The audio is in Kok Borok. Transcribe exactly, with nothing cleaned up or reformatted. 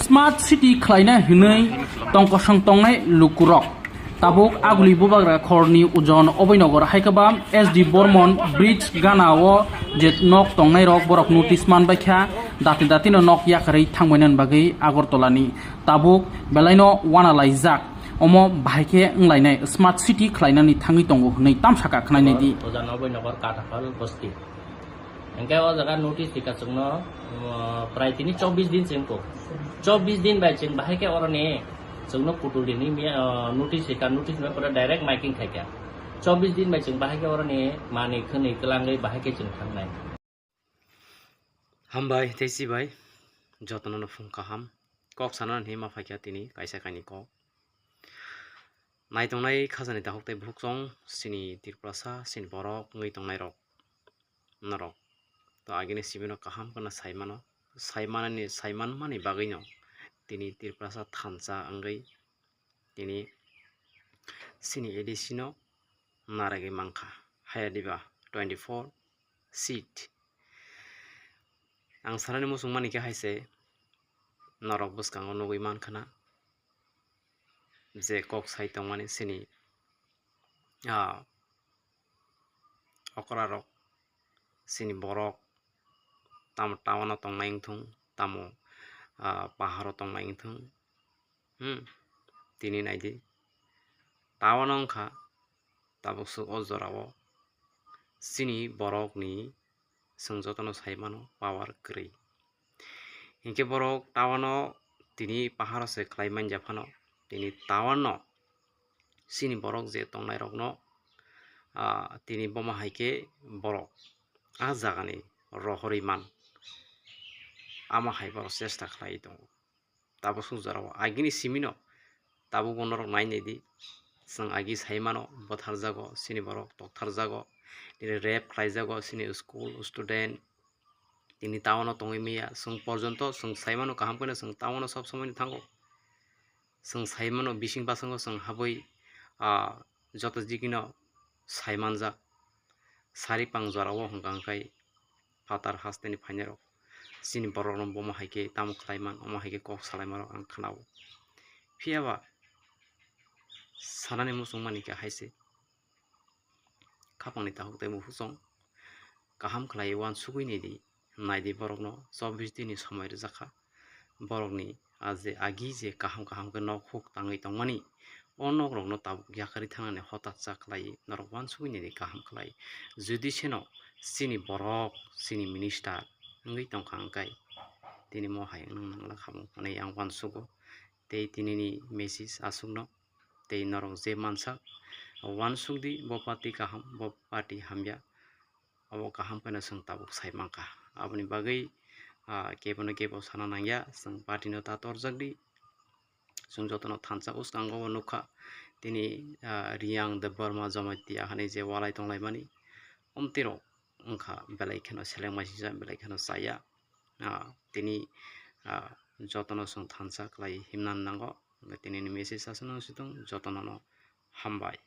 Smart city khlaina hwnwi tongkosong tongnai lukurok. Tabuk Aguli Bubagra khorni ujon Oboi Nogor hai khe ba S D Bormon bridge gana o je nok tongnai rok borok notice man bai kha, dati dati no nok yakarwi thangbainani bagwi Agartala ni tabuk belai no wana laijak. Omo bahai khe wng lainai smart city khlainani thangwi tongo hwnwi tamsaka khwnainai di. Ujon Oboi Nogor Katakhal bosti. Hingke o jaga notice rika chwngno, um, prai tini chobbish din se wngkho. Chobbish din bai chwng bahai khe oroni chwngno kutul rini miya, uh, notice rika, notice ni pore direct miking khaikha. Chobbish din bai chwng bahai khe oroni manwi khwnwi kwlangwi bahai khe chwng thangnai. Hambai tei chibai jotono no phung kaham. Kok sana hinwi ma phaikha tini kaisa kainwi kok. Naitongnai khajani dakhuk tei bukhuk chwng chini Tiprasa, chini borok wngwi tongnai rok. Norok to agini simi no kaham kheno sai mano, sai manani, sai manmani bagwi no tini Tiprasa thansa wngwi tini chini A D C no naragwi mankha, haya diba twenty four seat. Ang sanani muchung mani khe hai se norok bwskango nugwi mankha na je kok sai tongmani chini, ah, okra rok, chini borok tamo town o tongnai wngthung, tamo, ah, pahar o tongnai wngthung, hmm, tini naidi town o wngkha tabuk swk o jora o chini borok ni chwng jotono sai mano power kwrwi. Hinkhe borok town o tini pahar o se khlai manja phano tini town o chini borok je tongnai rokno, ah, tini bomo hai khe borok ah jagani rohorwi man, ama hai borok chesta khlai tongo. Tabuk suk jora o agini simi no tabuk bo norok nai nai di, chwng agi sai mano bwtharjago chini borok, toktharjago, tini rape khlaijago chini school student, tini town o tongwi maya chwng porjonto chwng sai mano kaham kheno chwng town o sob somoi no thango. Chwng sai mano bising basango chwng habwi, ah, joto digino sai manjak. Sari pang jora o hwnkha hwnkhe phatar hasteni phainairok chini borokno bomo hai khe tamo khlai man, omo hai khe kok salai manrok ang khna-o. Phiya ba sanani muchung mani khe hai se. Khapangni takhuk tei bukhuk chwng kaham khlaiwi uansugwi nai di, nai di borokno chobbish din ni somoi rwjak kha. Borokni a je agi je kaham kaham khe nok huk tangwi tongmani, o nok rokno tabuk yakarwi thangnani hotatsa khlaiwi norok uansugwi nai di kaham khlai. Jodi seno chini borok, chini minister wngwi tongkha hwnkhe tini mo hai wng nang la kha hwnwi ang uansugo. Tei tinini message aswkno. Tei norok je mansak, uansuk di, bo party kaham, bo party hamya, abo kaham kheno chwng tabuk sai mankha. Aboni bagwi, ah, kebono kebo sana nangya, chwng party no ta torjak di. Chwng jotono thansa bwskango o nukha, tini, ah, Riyang Debbarma Jamatia hinwi je walai tonglaimani, omtwi rok wngkha belai kheno seleng maisingsa, belai kheno chaya. Ah, tini, ah, jotono chwng thansa khlai himna nango. Hwnkhe tinini message aswkno swtwng, jotono no hambai.